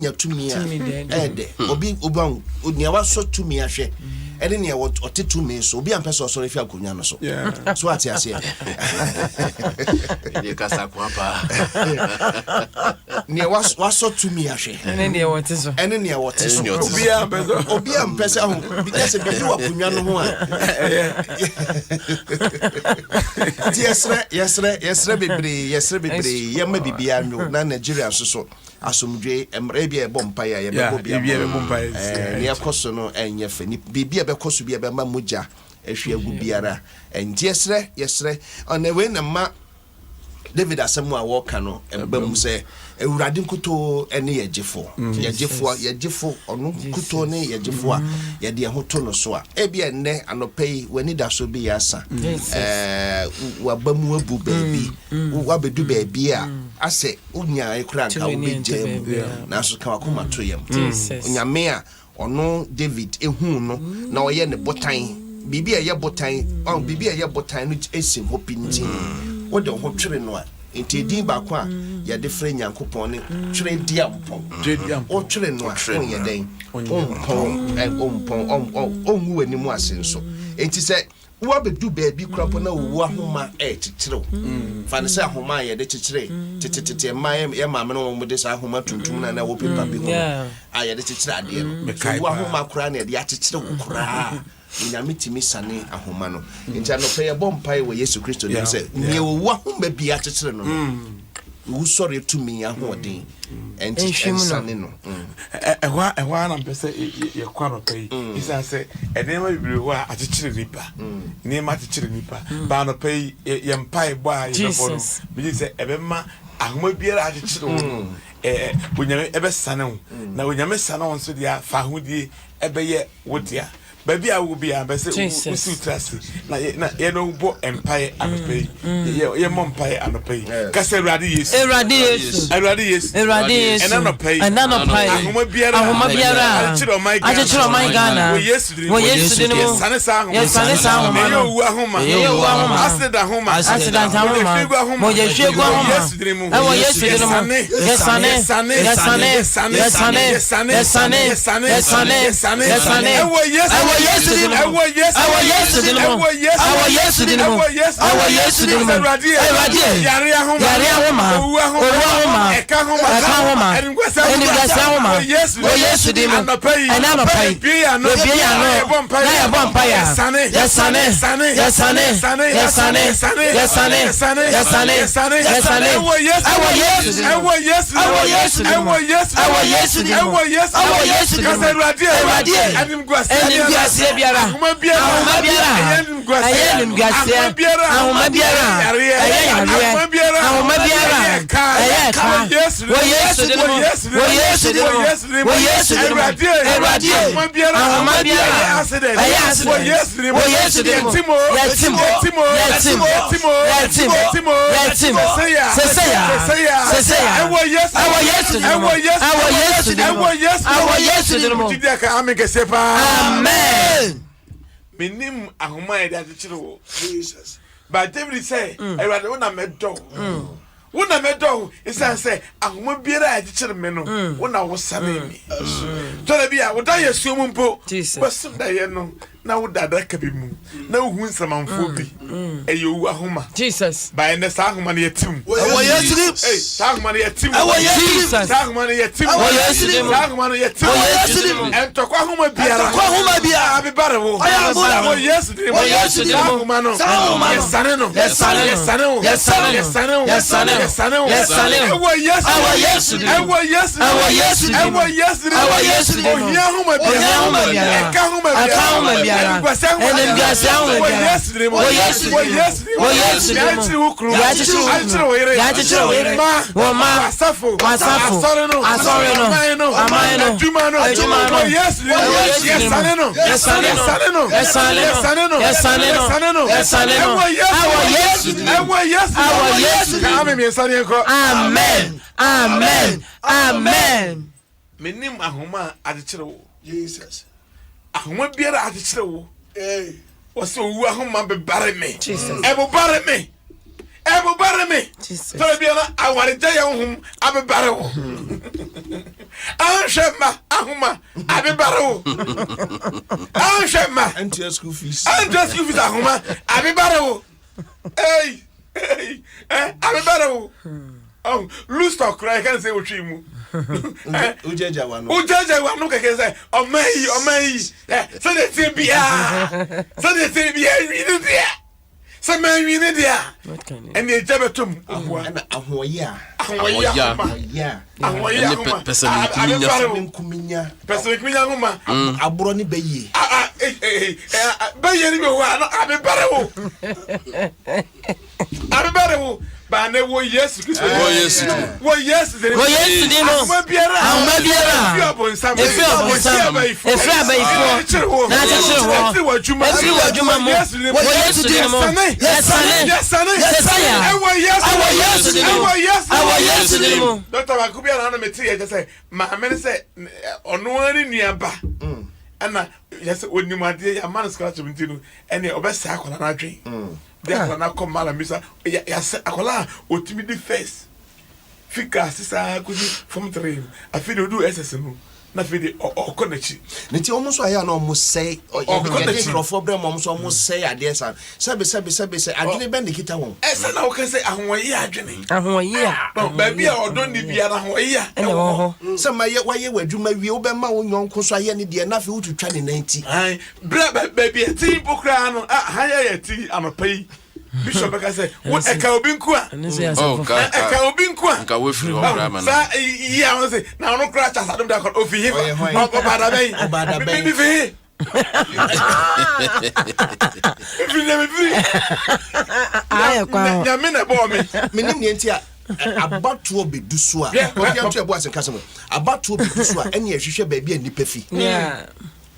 Nya tumi a ɛyɛ dɛ. Obi obi ahu nea wasɔ tumi ahwɛ ɛne nea ɔte tumi so. Obi ampɛ sɛ ɔsɔre fi akonnwa no so. So ate aseɛ. Ɛdeɛ kasa koa paa. Nea wasɔ tumi ahwɛ. Ɛne nea wɔte so. Ɛne nea wɔte so. Obi ampɛ sɛ obi ampɛ sɛ ahu bi sɛ biribi wɔ akonnwa no ho a. Nti yɛsrɛ yɛsrɛ yɛsrɛ bebree yɛsrɛ bebree yɛma biribiara nwo na Nigeria nso so. Asomdwoe, mmerɛ bi a yɛbɔ mpaeɛ a yɛbɛbɔ bi ama no. Nea ɛkɔ so no ɛnyɛ fɛ. Biribi a ɛbɛkɔ so bi a ɛbɛma mogya ahwie agu biara. Nti yɛsrɛ, yɛsrɛ. Ɔnɛ wei na ma David asɛm a wɔka no ɛba mu sɛ Awurade nkutoo ne yɛn gyefo. Yɛn gyefo, yɛn gyefo, ɔno nkutoo ne yɛn gyefo a yɛde yɛn ho to no so a. Ebi ɛnnɛ anɔpa yi w'anidaso bi yɛ asa. Ɛɛ w'aba mu abu baabi. W'abɛdu baabi a asɛ Wonyae koraa anka wobɛgyaa mu, nanso ka w'akoma to yam. Onyame a ɔno David huu no na ɔyɛ ne botan, biribi a ɛyɛ botan, ɔn, biribi a ɛyɛ botan no si hɔ pintinn. Wode wo ho twere no a, nti edin baako a yɛde frɛ Nyankopɔn ne Twereduampɔn. Wotwere no a, wonyɛ dɛn? Wompɔn, wompɔn, ɔngu w'anim ase nso. Enti sɛ Woabedu baabi koraa mpo na owu ahoma rekyekyere wo. Fa no sɛ ahoma a yɛde kyekyere tetetete mmaa, yɛn maame no wɔn de saa ahoma tuntum no a na ɛwɔ pepa bi ho no a yɛde kyekyere adeɛ no. So owu ahoma koraa na yɛde akyekyere wo koraa. Onyame tumi sane ahoma no. Nti anɔpa yɛbɔ mpae wɔ Yesu Kristo nim sɛ nea owu ahoma bi akyekyere no no, wusɔre tumi ahoɔden ɛnti ɛnsane no. Ɛhɔ ɛhɔ ara na mpɛ sɛ yɛkɔ anɔpa yi. Ɛsiane sɛ nneɛma bebree hɔ a akyekyere nipa, nneɛma akyekyere nipa. Ba anɔpa yi yɛ mpaebɔ a yɛbɛbɔ no, megye sɛ ɛbɛma ahoma biara akyekyere wo no, Onyame ɛbɛsane wo. Na Onyame sane wo nso deɛ a, fa ahodie ɛbɛyɛ wo dea. Baabi a wowɔ biara, mepɛ sɛ wosi wo tiri ase na na yɛne wo bɔ mpaeɛ anɔpa yi. Yɛmmɔ mpaeɛ anɔpa yi. Ka sɛ, Awurade Yesu. Awurade Yesu. Awurade Yesu. Awurade Yesu. Ɛna anɔpa yi. Ɛna anɔpa yi. Ahoma biara. Ahoma biara. Akyekyere ɔman Ghana. Akyekyere ɔman Ghana. Wɔ Yesu din mu. Wɔ Yesu din mu. Yɛsane saa ahoma. Yɛsane saa ahoma no. no. Ɛyɛ owu ahoma. Ɛyɛ owu ahoma. Acid ahoma. Accident ahoma. Mogyahwiegu ahoma. Mogyahwiegu ahoma. Wɔ Yesu din mu. Ɛwɔ Yesu din mu. Yɛsane. Yɛsane. Yɛsane. Yɛsane. Yɛsane. Yɛsane. Yɛsane. Yɛsane. Yɛsane. Yɛsane. Yɛsane. Yɛsane. Ɛwɔ Yesu. Ɛwɔ Yesu din mu. Ɛwɔ Yesu. Ɛwɔ Yesu din mu. Ɛwɔ Yesu. Ɛwɔ Yesu din mu. Ɛwɔ Yesu. Ɛwɔ Yesu din mu. Awurade. Awurade. Yare ahoma. Yare ahoma. Owu ahoma. Owu ahoma. Ɛka ahoma. Ɛka ahoma. Animguase ahoma. Animguase ahoma. Wɔ Yesu. Wɔ Yesu din mu. Anɔpa yi. Ɛnɛ anɔpa yi. Yɛbue yɛn ano. Yɛbue yɛn ano. Na yɛbɔ mpaeɛ. Na yɛbɔ mpaeɛ. Yɛsane. Yɛsane. Yɛsane. Yɛsane. Yɛsane. Yɛsane. Yɛsane. Yɛsane. Yɛsane. Yɛsane. Yɛsane. Yɛsane. Ɛwɔ Yesu. Ɛwɔ Yesu din mu. Ɛwɔ Yesu. Ɛwɔ Yesu din mu. Ɛwɔ Yesu. Ɛwɔ Yesu din mu. Ɛwɔ Yesu. Ɛwɔ Yesu din mu. Kasa Awurade. Awurade. Animguaseɛ. Animguaseɛ biara. Ahoma biara. Ahoma biara. Ɛyɛ animguaseɛ. Ɛyɛ animguaseɛ. Ahoma biara. Ahoma biara. Ɛyɛ yareɛ. Ɛyɛ yareɛ. Ahoma biara. Ahoma biara. Ɛyɛ ɛka. Ɛyɛ ɛka. Wɔ Yesu din mu. Wɔ Yesu din mu. Wɔ Yesu din mu. Wɔ Yesu din mu. Wɔ Yesu din mu. Wɔ Yesu din mu. Awurade. Awurade. Ahoma biara. Ahoma biara. Ɛyɛ accident. Ɛyɛ accident. Wɔ Yesu din mu. Wɔ Yesu din mu. Yɛtim o. Yɛtim. Yɛtim o. Yɛtim. Yɛtim o. Yɛtim. Yɛtim o. Yɛtim. Seseya. Seseya. Seseya. Seseya. Ɛwɔ Yesu. Ɛwɔ Yesu din mu. Ɛwɔ Yesu. Ɛwɔ Yesu din mu. Ɛwɔ Yesu. Ɛwɔ Yesu din mu. Gyidi aka amen kɛseɛ paa. Amen. Menim ahoma a yɛde akyekyere wo. Jesus. But David sɛ, mm. Awurade wo na mɛdɔ wo. Mm. Wo na mɛdɔ wo ɛsiane sɛ ahoma biara a ɛkyekyere me no, mm. wo na wosane me. Tɔda bi a woda yɛ suo mu mpo, wobɛso daeɛ no na woda adaka bi mu na wohu nsamanfoɔ bi ɛyɛ owu ahoma. Jesus. Ba ɛnɛ saa ahoma no yɛtim. Ɛwɔ Yesu dim. Ei, saa ahoma no yɛtim. Ɛwɔ Yesu dim. Saa ahoma no yɛtim. Ɛwɔ Yesu dim. Saa ahoma no yɛtim. Ɛwɔ Yesu dim. Ntɔkwa ahoma biara. Ntɔkwa ahoma biara. Abebare wo. Ɔyɛ abura. Wɔ Yesu dim. Wɔ Yesu dim. Saa ahoma no. Saa ahoma no. Yɛsane no. Yɛsane no. Yɛsane wo. Yɛsane no. Yɛsane wo. Yɛsane no. Yɛsane wo. Yɛsane no. Ɛwɔ Yesu. Ɛwɔ Yesu dim. Ɛwɔ Yesu dim. Ɛwɔ Yesu dim. Ɛwɔ Yesu dim. Ɛwɔ Yesu dim. Ohia ahoma biara. Ohia ahoma biara. Ɛka ahoma biara. Ɛka ahoma biara. Animguase ahoma biara. Animguase ahoma Wɔ biara. Yesu dim. Wɔ Yesu dim. Wɔ Yesu dim. Wɔ Yesu dim. Yɛakyekyere wo kunu. Yɛakyekyere wo kunu. Yɛakyekyere wo yere. Yɛakyekyere wo yere. Wo mma. Wo mma. W'asafo. W'asafo. Asɔre no. Asɔre no. Aman no. Aman no. Adwuma no. Adwuma no. Wɔ Yesu dim. Wɔ Yesu dim. Yɛsane no. Yɛsane no. Yɛsane no. Yɛsane no. Yɛsane no. Yɛsane no. Yɛsane no. Yɛsane no. Ɛwɔ Yesu. Ɛwɔ Yesu dim. Ɛwɔ Yesu dim. Ɛwɔ Yesu dim. Ka amen mmiɛnsa ne yɛnkɔ. Amen. Amen. Amen. Menim ahoma a akyekyere wo. Jesus. Ahoma biara a akyekyere wo. Hey. Wɔsɛ owu ahoma bebare me. Jesus. Ɛbobare me. Ɛbobare me. Jesus. Tɔrɔ biara awaregya yɛn honhom abebare wo. Anhwɛ mma ahoma abebare wo. Anhwɛ mma. Antua school fees. Antua school fees ahoma abebare wo. Ei, ei, eh, abebare wo. Oh, loose talk koraa yɛka ne sɛ wotwii mu. Wogyagya w'ano. Wogyagya w'ano kɛkɛ sɛ ɔman yi, ɔman yi, eh, sɛdeɛ ɛteɛ biara, sɛdeɛ ɛteɛ biara, nwi no deɛ. Sɛ manwi ne deɛ a, ɛne agya bɛtɔ mu. Aboa. Ɛna ahoɔyɛ a. Ahoɔyɛ ahoma. Ahoɔyɛ ahoma. Pɛsɛmenkominya. Pɛsɛmenkominya ahoma. Aborɔ ne bɛyie. Bɛyie ne bi wɔ hɔ a, na abebare wo. Abebare wo. Ba ne wɔ Yesu Kristo. Wɔ Yesu din. Wɔ Yesu din. Wɔ Yesu din mu. Ahoma biara. Ahoma biara. Efi ɔbonsam. Efi ɔbonsam. Efiri abayifoɔ. Akyekyere wo. Na akyekyere wɔ. Efiri wɔ adwuma. Efiri wɔ adwuma mu. Wɔ Yesu din mu. Yɛsane. Yɛsane. Yɛsane. Yɛsane. Ɛwɔ Yesu. Ɛwɔ Yesu din mu. Ɛwɔ Yesu. Ɛwɔ Yesu din mu. Dɔkta baako bi a n'ano mete yɛ kyɛ sɛ maame no sɛ ɔno ara ne nua ba ɛna yɛ sɛ onim adeɛ yɛama no scholarship nti no ɛnna ɔbɛsɛ akwadaa no adwene. De akwadaa no akɔ malam bi sa yɛasɛ akwadaa a ɔtumi di first fi class saa kɔsi form 3 no afei de ɔduu SS no na afei de ɔkɔ n'akyi. Ne ti wɔn nso ayɛ a na wɔn sɛe Ɔkɔ yɛde n'akyi. nkurɔfoɔ brɛ mu wɔn nso wɔn sɛe adeɛ saa sɛbe sɛbe sɛbe sɛ adwene bɛn na ekita wɔn. Ɛsɛ na woka sɛ ahoɔyɛ adwene. Ahoɔyɛ a. No, baabi a ɔdɔ nni biara ahoɔyɛ a Ɛna ɛwɔ hɔ. Sɛ ma yɛ wayɛ w'adwuma wie wobɛma wo yɔnko nso ayɛ ne deɛ na afei wotwitwa ne nan ti. Ae, berɛ a baabi a ɛte yi mpo koraa no, a ha yɛ yɛ te yi anɔpa yi, bishop bɛka sɛ, wo ɛka obi nko a, Ɛno nso yɛ asɛm Oh, foforɔ. ka- ɛka obi nko a. Nka woafiri hɔ koraa ma no. Saa yi a wɔn sɛ, na ɔno koraa kyɛ asadom da kɔ, ofi he Ɔyɛ hwan? fa, ɔba adabɛn, Ɔba adabɛn. mi fi he. Mefiri deɛ mefiri. Ayɛ kwan hɔ. Nyame na ɛbɔɔ me. Menim deɛ nti a abatoɔ bɛdu so a, obi ato ɛbo ase nkasa mu. Abatoɔ bɛdu so a, ɛne ɛhwehwɛ baabi a nnipa fi.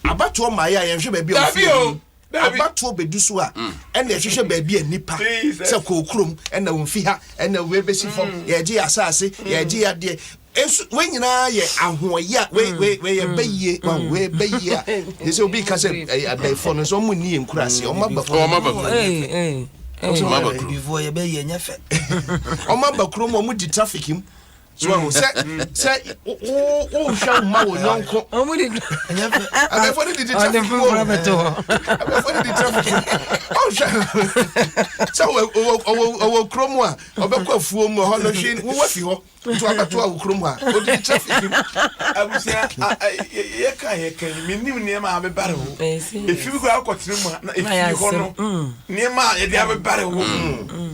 Abatoɔ mmaeɛ a yɛnhwɛ baabi a wɔfi. Abatoɔ bɛdu so a, ɛna ɛhwehwɛ baabi a nnipa sɛ kɔɔ kurom, ɛna wɔmfi ha, ɛna wei bɛsi fam, yɛgye yɛ asase, yɛgye yɛ adeɛ. Nso wei nyinaa yɛ ahoɔyɛ a wei wei wei yɛ bɛyie wɔn wei bɛyie a yɛ sɛ obi ka sɛ ɛyɛ abɛɛfoɔ no nso wɔn nni yɛn kura ase wɔn aba kurom wɔn aba kurom wɔn aba kurom bibifoɔ yɛ bɛyie nyɛ fɛ wɔn aba kurom wɔn di traffic mu so wɔn sɛ sɛ wo wo hwɛ wo ma wo nyɔnko abɛɛfoɔ no didi traffic mu o abɛɛfoɔ no di traffic mu ɔhwɛ sɛ ɔwɔ ɔwɔ ɔwɔ kurom a ɔbɛkɔ afuo mu ɛhɔ no hwɛ wowɔ fi hɔ. Nti wabɛto awo kurom ha. Odi ne traffic mu. Abusua yɛka yɛka yi menim nneɛma a abɛbare wo. Efi bi koraa wokɔtena mu a na efi hɔ no nneɛma a yɛde abɛbare wo.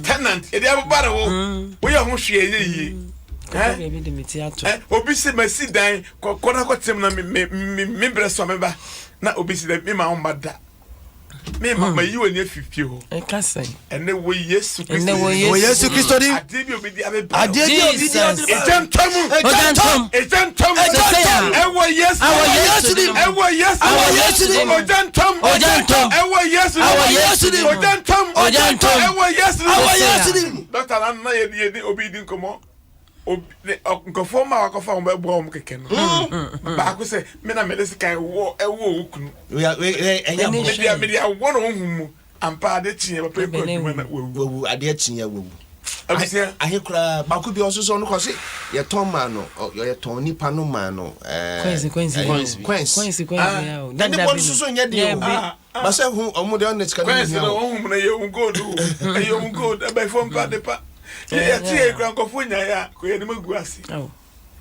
Tenant yɛde abɛbare wo. Woyɛ ho hwee ɛnyɛ yie. Obi se masi dan kɔ na kɔtena mu na me brɛ so a mɛba na obi se dɛ mema wo mma da. Me ma ma yi w'ani afi fie hɔ. Ɛka sɛn? Ɛnɛ wɔ Yesu Kristo. Ɛnɛ wɔ Yesu Kristo din. Adeɛ bi obi di abɛba. Adeɛ bi obi di abɛba. Egya ntɔ mu. Egya ntɔ mu. Egya ntɔ mu. Egya ntɔ mu. Ɛwɔ Yesu. Ɛwɔ Yesu din. Ɛwɔ Yesu. Ɛwɔ Yesu din. Ogya ntɔ mu. Ogya ntɔ mu. Ɛwɔ Yesu. Ɛwɔ Yesu din. Ogya ntɔ mu. Ogya ntɔ mu. Ɛwɔ Yesu. Ɛwɔ Yesu din. Dɔkta na na yɛ yɛ ni obi di nkɔmɔ. Nkurɔfoɔ mma a wakɔfa wɔn bɛboa wɔn kɛkɛ no hmm. baako sɛ me na mede sika ɛwɔ ɛwɔ wo kunu mede mede awɔ no honhom mu ampa adeɛ kyeɛ papa ekɔ adwuma na wawu wawu adeɛ kyeɛ wawu abusua ahe koraa baako bi ɔso sɛ ɔno kɔ se yɛtɔn maa no yɛtɔn nipa no maa no coins coins coins coins coins ɛne bɔ no soso nyɛ den o Basɛ hu ɔmo deɛ ɔne sika no Kwɛnse hia no wɔn. wɔn hum no ɛyɛ ohun gold o ɛyɛ ohun gold ɛbɛnfo mpa de pa yɛ yɛ te yɛ kura nkɔfo nya yɛ a kò yɛ ne mu gu ase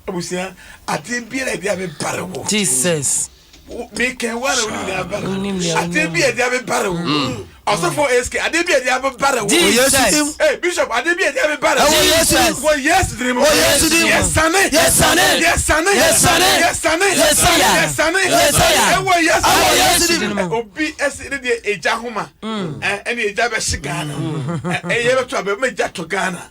abusua adeɛ biara yɛde abɛbare wo Jesus mi kɛn wa na onim deɛ abare wo adeɛ bi yɛde abɛbare wo ɔsɔfo SK adeɛ bi yɛde abɛbare wo Jesus ee bishop adeɛ bi yɛde abɛbare wo Jesus wɔ Yesu din mu wɔ Yesu din mu yɛ sane yɛ sane yɛ sane yɛ sane yɛ sane yɛ sane yɛ sane yɛ sane ɛwɔ Yesu ɛwɔ Yesu din mu obi ɛsi ne deɛ egya homa ɛne egya bɛhye Ghana ɛyɛ bɛtɔ abɛ mɛ egya tɔ Ghana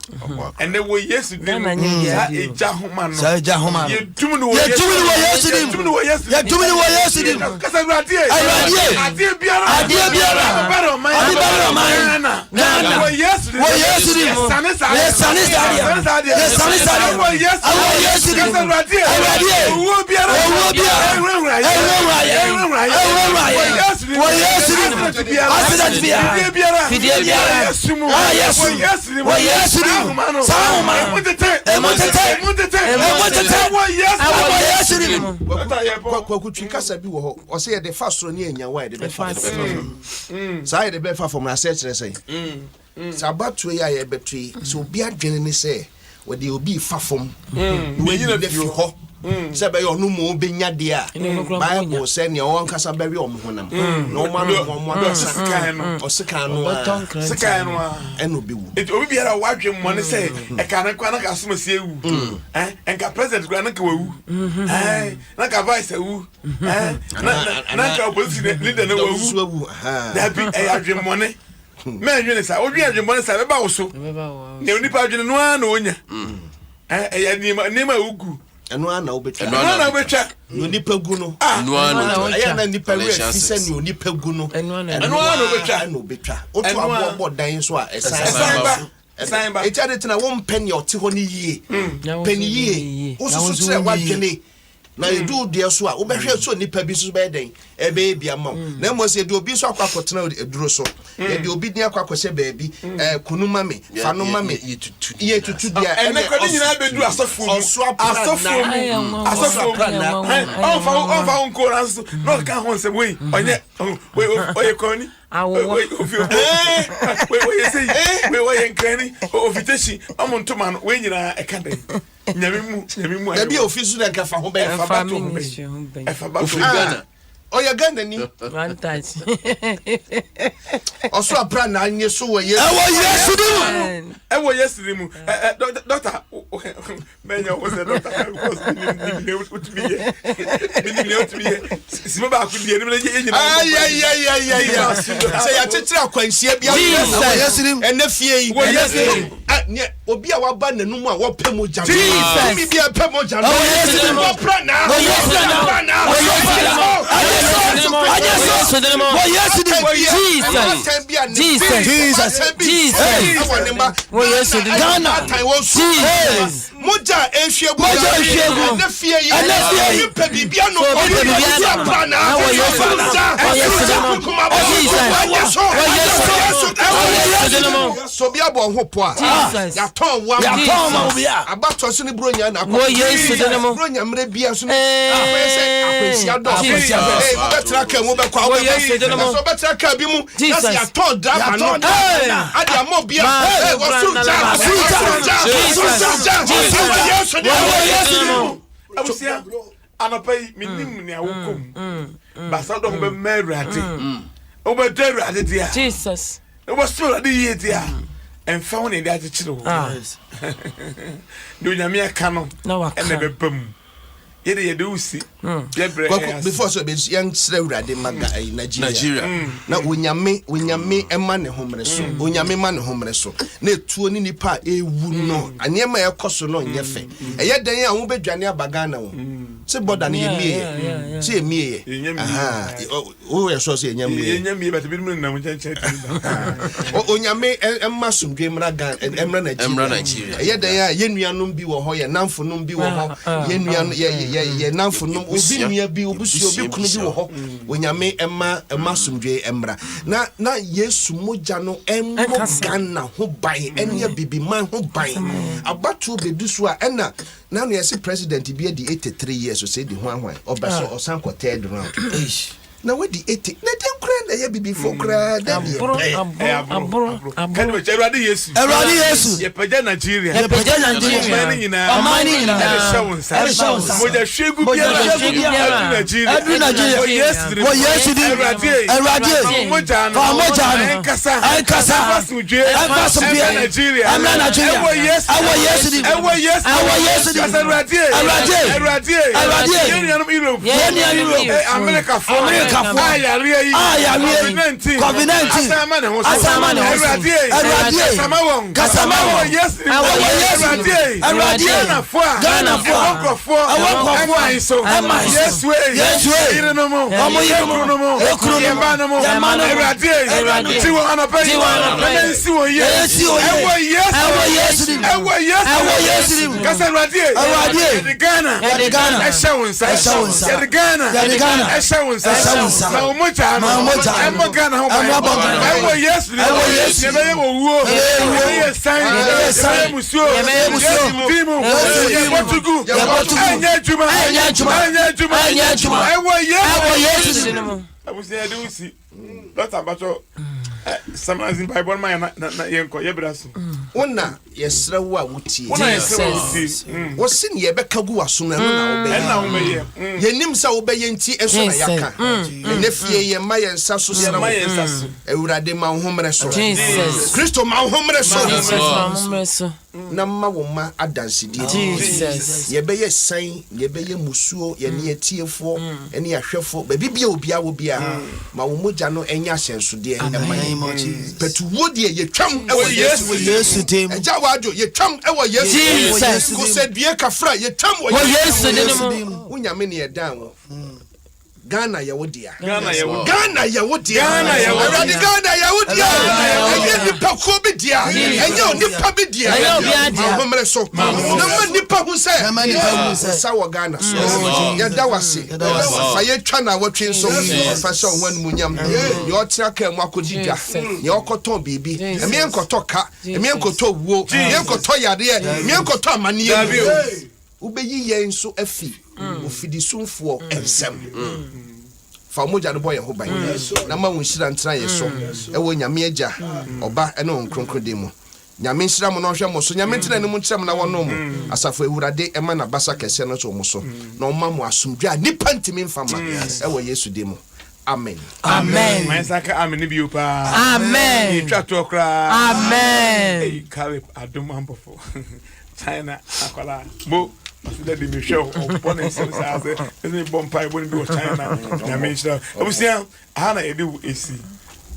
ɛnɛ wɔ Yesu din mu saa egya homa no saa egya homa no yɛdum no wɔ yɛdum no wɔ Yesu din yɛdum no wɔ Yesu yɛdum no wɔ Yesu din mu kasa awurade awurade adeɛ biara adeɛ biara abɛbɛrɛ ɔman abɛbɛrɛ ɔman Ghana Ghana wɔ Yesu din wɔ Yesu din mu yɛsane saa yɛsane saa deɛ yɛsane saa deɛ yɛsane saa deɛ ɛwɔ Yesu ɛwɔ Yesu din kasa awurade awurade owuo biara owuo biara ɛwurawura yɛ ɛwurawura yɛ ɛwurawura yɛ ɛwurawura yɛ wɔ Yesu din wɔ Yesu din mu accident biara accident biara fidie biara fidie biara a yɛsu mu a yɛsu wɔ Yesu din mu wɔ Yesu din mu saa ahoma no saa ahoma no emu tete emu tete emu tete emu tete ɛwɔ Yesu ɛwɔ Yesu din mu. Kwaku Twi kasa bi wɔ hɔ, ɔsɛ yɛde fa soro ne anya wa yɛde bɛfa fam. Saa yɛde bɛfa fam no asɛ kyerɛ sɛ sɛ abatoɔ yi a yɛbɛto yi, sɛ obi adwene ne sɛ wɔde obi fa fam na wayi no afi hɔ sɛ ɛbɛyɛ ɔno ma ɔbɛnya deɛ a, Bible sɛ nea ɔwɔ ankasa bɛwe ɔmo honam na ɔmo ano ɔmo ankasa ɔsekan no a sekan no a ɛna ɔbɛwu. Nti obi biara a wadwe mmɔne sɛ ɛka ne nkwa na nka asom asi awu, nka president kura na nka wawu, na nka vice awu, na nka opposition leader na wawu. Dabi, ɛyɛ adwe mmɔne. Mɛnwene saa. Wodwene adwe mmɔne saa, ɛbɛba wo so. Nea onipa adwene no ara na onya. Ɛyɛ nneɛma nneɛma a wogu. Ɛno ara na wobɛtwa. Ɛno ara na wobɛtwa. Nea onipa gu no. Ɛno ara na wobɛtwa. Ɛyɛ na nipa werɛ fi sɛ nea onipa gu no. Ɛno ara na wobɛtwa. Ɛna wobɛtwa. Woto aboɔ bɔ dan so a, ɛsan ba. Ɛsan ba. Eti ade tena wompɛ nea ɔte hɔ no yie. Pɛ ne yie. Wosusu kyerɛ w'adwene. Na edu wo deɛ so a, wobɛhwɛ so nipa bi nso bɛyɛ dɛn ɛbɛyɛ bi ama wo. Na mmom sɛ yɛde obi nso akɔ akɔtena aduro so, yɛde obi din akɔ akɔhyɛ baabi, kunu ma me, fa no ma me, yɛtutu deɛ ɛnɛ kɔ ne nyinaa bɛdu asɔfoɔ mu, asɔfoɔ mu, asɔfoɔ mu. Ɔmfa wo, ɔmfa wo nko na nso na ɔka ho nsɛm wei ɔnyɛ wei ɔyɛ kɔni Awowɔ. Ofi wei ɔyɛ sɛyi, wei ɔyɛ nkrani, ofi tɛhyi ɔmo ntoma no wei nyinaa ɛka dɛn. Nyame mu, nyame mu. Dabi, ofi so dɛ nka fa ho bɛn. Ɛfa bato ho bɛn. Ɛfa bato ho bɛn. Ɔyɛ Ghana ni. One touch. Ɔso apra na nye so wɔ Yesu. Ɛwɔ Yesu di mu. Ɛwɔ Yesu di mu. Ɛ ɛ dɔkta, mɛnya wo sɛ dɔkta because minim nea wotumi yɛ. Minim nea wotumi yɛ. Sima baako di anim na yɛ nyinaa. Ayayayaya. Sɛ yɛakyekyere akwanhyia bi Jesus. Ɛnɛ fie yi. Wɔ Yesu di mu. Obi a waba n'anum a wɔpɛ mogya no. Jesus. Tumi bi a ɛpɛ mogya no. Ɛwɔ Yesu din mu. Wɔpra na. Wɔ Yesu din mu. Wɔpra na. Wɔ Yesu din mu. Ɛnyɛ so. Wɔ Yesu din mu. Jesus. Jesus. Jesus. Jesus. Ɛwɔ ne mma. Wɔ Yesu din mu. Ghana. Jesus. Mogya a ehwie gu. Mogya a ehwie gu. Ɛnɛ fie yi. Ɛnɛ fie yi. Obi pɛ biribi ano. Obi pɛ biribi ano. Wɔpra na. Ɛwɔ Yesu din mu. Wɔ Yesu din mu. Jesus. Ɛnyɛ so. Wɔ Yesu. Wɔ Yesu din mu. So obi abɔ ho po a. Jesus. Yàtɔn wa. Yàtɔn ma obi a. Abatɔ so ne buronya na akɔ. Wɔ Yesu din mu. Buronya mmerɛ bia so ne. Akɔyɛ sɛ akwanhyia dɔɔso. Jesus. Ee wobɛtena kaa mu wobɛkɔ a Wɔ Yesu din mu. wobɛba. Sɛ wobɛtena kaa bi mu. Na Jesus. sɛ yàtɔn driver no. Hey. Ade ama obi a. Ma- Ee wɔsoro gya. Jesus. Wɔsoro gya. Jesus. Wɔsoro gya. Jesus. Wɔ Yesu din mu. Wɔ Yesu din mu. Abusua, anɔpa yi menim nea wokɔ mu. Basa dɔn bɛma Awurade. Wobɛdɔ Awurade deɛ a. Jesus. Wobɛsom Awurade yie deɛ a, ɛmfa ho nea yɛde akyekyere wo. Deɛ Onyame aka no Na waka. ɛna ɛbɛba mu. Yɛde yɛde wo si. Yɛbrɛ Kwaku, yɛn ase. before so bɛ yɛn srɛ Awurade ma ga ɛyi Nigeria. Nigeria. Na onyame onyame ɛma ne ho mmere so. Onyame ma ne ho mmere so. Na etuo ne nipa a ewu no, nneɛma a ɛkɔ so no nyɛ fɛ. Ɛyɛ dan a wɔbɛdwane aba Ghana o. Sɛ bɔda no yɛ Yeah, mie yeah, yeah, yɛ. yeah. Sɛ yɛ mie yɛ. Yɛnyɛ mie. Aha. Woyɛ sure sɛ yɛnyɛ mie yɛ. Yɛnyɛ mie bɛtɛ binom nenam nkyɛnkyɛn tumi ba. Onyame ɛmma asomdwe mmra Ghana, ɛmmra Nigeria. Ɛmmra Nigeria. Ɛyɛ dan a yɛn nuanom bi wɔ hɔ, yɛn namfonom bi wɔ hɔ, yɛn nua yɛ yɛ yɛ namfonom, obi Ebusua. nua bi, obusua, obi Ebusua kunu bi wɔ hɔ. Onyame ɛma asomdwe ɛmmra. Na Yesu mogya no ɛmmɔ Ɛnkasa. Ghana ho ban, ɛne abibiman ho ban. Abatoɔ bɛdu so a ɛna na no yɛse president bi adi 83 years sɛ di ho ahwan ɔbɛ so ɔsan kɔ third round. Na wadi 80 na dɛn koraa na ɛyɛ bibifoɔ koraa dɛn deɛ Aboro, pɛ. Ɛyɛ aboro, aboro, Kani aboro. bɛkyɛ Awurade Yesu. Awurade Yesu. Yɛpagya Nigeria. Yɛpagya Nigeria. Ɔman no nyinaa. Ɔman no nyinaa. Ɛde hyɛ wo nsa. Ɛde hyɛ wo nsa. Mogya hwie gu Mogya biara. hwie gu biara. Adu Nigeria. Adu Nigeria. Wɔ Yesu din mu. Wɔ Yesu din mu. Awurade. Awurade. Fa wo mogya no. Fa wo mogya no. Ɛnkasa. Ɛnkasa. Ɛmfa asomdwoe. Ɛmfa asomdwoe. Ɛmmra Nigeria. Ɛmmra Nigeria. Ɛwɔ Yesu. Ɛwɔ Yesu din mu. Ɛwɔ Yesu. Ɛwɔ Yesu din mu. Kasa Awurade. Awurade. Awurade. Awurade. Yɛn nuanom Europe. Yɛn nuanom Europe. Amerikafoɔ. Amerikafoɔ. A yareɛ yi. A yareɛ yi. COVID-19. COVID-19. Asan ama ne ho so. Asan ama ne ho so. Awurade. Awurade. Kasama wɔn. Kasama wɔn. Ɛwɔ Yesu din mu. Ɛwɔ Yesu din mu. Awurade. Awurade. Ghanafoɔ a. Ghanafoɔ a. Ɛwɔ nkurɔfoɔ. Ɛwɔ nkurɔfoɔ. Ɛman so. Ɛman so. Yesu e. Yesu e. Yerenom. Ɔmo yerenom. Ekununom. Ekununom. Yɛn mma nom. Yɛn mma nom. Awurade. Awurade. Ti wɔn anɔpa yi. Ti wɔn anɔpa yi. Na nsi wɔn yie. Ɛnsi wɔn yie. Ɛwɔ Yesu. Ɛwɔ Yesu din mu. Ɛwɔ Yesu. Ɛwɔ Yesu din mu. Kasa Awurade. Awurade. Yɛde Ghana. Yɛde Ghana. Ɛhyɛ wo nsa. Ɛhyɛ wo nsa. Yɛde Ghana. Yɛde Ghana. Ɛhyɛ wo nsa. Ɛhyɛ wo nsa. Ma wo mogya no. Ma wo mogya no. Ɛmmɔ Ghana ho ban. Ɛmmɔ Ghana ho ban. Ɛwɔ Yesu din mu. Ɛwɔ Yesu din mu. Yɛbɛyɛ wɔ wuo. Yɛbɛyɛ wuo. Yɛbɛyɛ san. Yɛbɛyɛ san. Yɛbɛyɛ musuo. Yɛbɛyɛ musuo. Yesu din mu. Yesu din mu. Yɛbɔ tugu. Yɛbɔ tugu. Ɛnyɛ adwuma. Ɛnyɛ adwuma. Ɛnyɛ adwuma. Ɛnyɛ adwuma. Ɛwɔ Yesu. Ɛwɔ Yesu din mu. Abusua yɛde wo si. Dɔkta mpatsɔ samansin mpaebɔ no ma yɛn na na yɛnkɔ yɛbrɛ so. Wo na yɛsrɛ wo a wotie. Wo na yɛsrɛ wo a wotie. Wose nea yɛbɛka gu w'aso no ɛno na wobɛyɛ. Ɛno na wobɛyɛ. Yɛnim sɛ wobɛyɛ nti nso na yɛaka. Ɛnɛ fie yɛma yɛn nsa so srɛ wo. Yɛma yɛn nsa so. Awurade ma wo ho mmerɛ so. Kristo ma wo ho mmerɛ so. Jesus ma wo ho mmerɛ so. Na ma wo mma adansedie bi. Jesus. Yɛbɛyɛ san, yɛbɛyɛ musuo, yɛne atiefoɔ ne ahwɛfoɔ, baabi bia obiara wɔ biara, ma wo mogya no nyɛ ahyɛnsodeɛ mma yɛn. Pɛtuwuo deɛ yɛtwam wɔ Yesu din mu. Agya Wadwo, yɛtwam wɔ Yesu din mu. Jesus. Kosedue Kafra, yɛtwam wɔ Yesu din mu. Wo Nyame ne yɛdan wo. Ghana yɛ wo dea. Ghana yɛ wo. Ghana yɛ wo dea. Ghana yɛ wo. Awurade Ghana yɛ wo dea. Ɛnyɛ nipa kuo bi dea. Ɛnyɛ onipa bi dea. Ɛnyɛ obiara dea. Ma homere so. Na ma nipa hu sɛ. Na ma nipa hu sɛ. Nsa wɔ Ghana so. Yɛda wo ase. Fa yɛtwa na awɔtwe nso. Fa hyɛ wo ho animuonyam. Nea ɔtena kaa mu akɔdi dwa. Nea ɔkɔtɔn biribi. Ɛmeɛ nkɔtɔ ka. Ɛmeɛ nkɔtɔ wuo. Ɛmeɛ nkɔtɔ yareɛ. Ɛmeɛ nkɔtɔ amaneɛ mu. Wobɛyi yɛn nso afi ofidisumfoɔ nsam. Fa wo mogya no bɔ yɛn ho ban, na ma wo nhyira ntena yɛn so, wɔ Nyame Agya, Ɔba ne Honhom Kronkron din mu. Nyame nhyira mo na ɔnhwɛ mo so. Nyame ntena anim nkyerɛ mo na wɔnnom mo. Asafo Awurade mma n'abasa kɛseɛ no so wɔ mo so, na ɔmma mo asomdwoeɛ a nnipa ntumi mfa mma, wɔ Yesu din mu. Amen. Amen. Ma yɛnsa nka amen no bio paa. Amen. Yɛtwa toɔ koraa. Amen. Hey, Caleb Adom Ampofo. China akwadaa mo ɔsi dɛ de mi hwɛ o ɔbɔ ne nsam saa sɛ ɛsɛ mi bɔ mpa ɛbɔ ne bi wɔ China nyame nhyira abusua aha na yɛde wo esi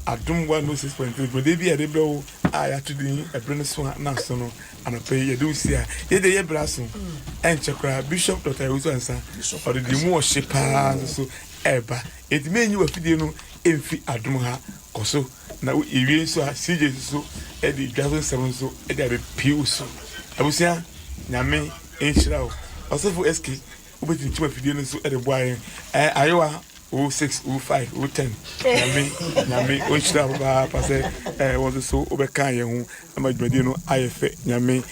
adum 106.3 dwumadie bi a yɛde brɛ wo a yɛato din ɛbere no so a na so no anɔpɛ yi yɛde wo si a yɛde yɛ brɛ aso ɛnkyɛ koraa Bishop Dr. Ewusu Ansa ɔde de mu ɔhye paa nso so ɛreba enti menyi w'afidie no mfi adum ha kɔ so Na ewie nso a CJ nso de dwa so nsɛm nso de abɛpue wo so. Abusua, Nyame nhyira wo. Ɔsɔfo SK, wobɛtintim afidie no nso de boa yɛn. Ɛɛ Ayewa 06, 05, 010. Nyame, Nyame ɔnhyira wo papaapa sɛ ɛɛ wɔn nso so wobɛka yɛn ho ama dwumadie no ayɛ fɛ. Nyame.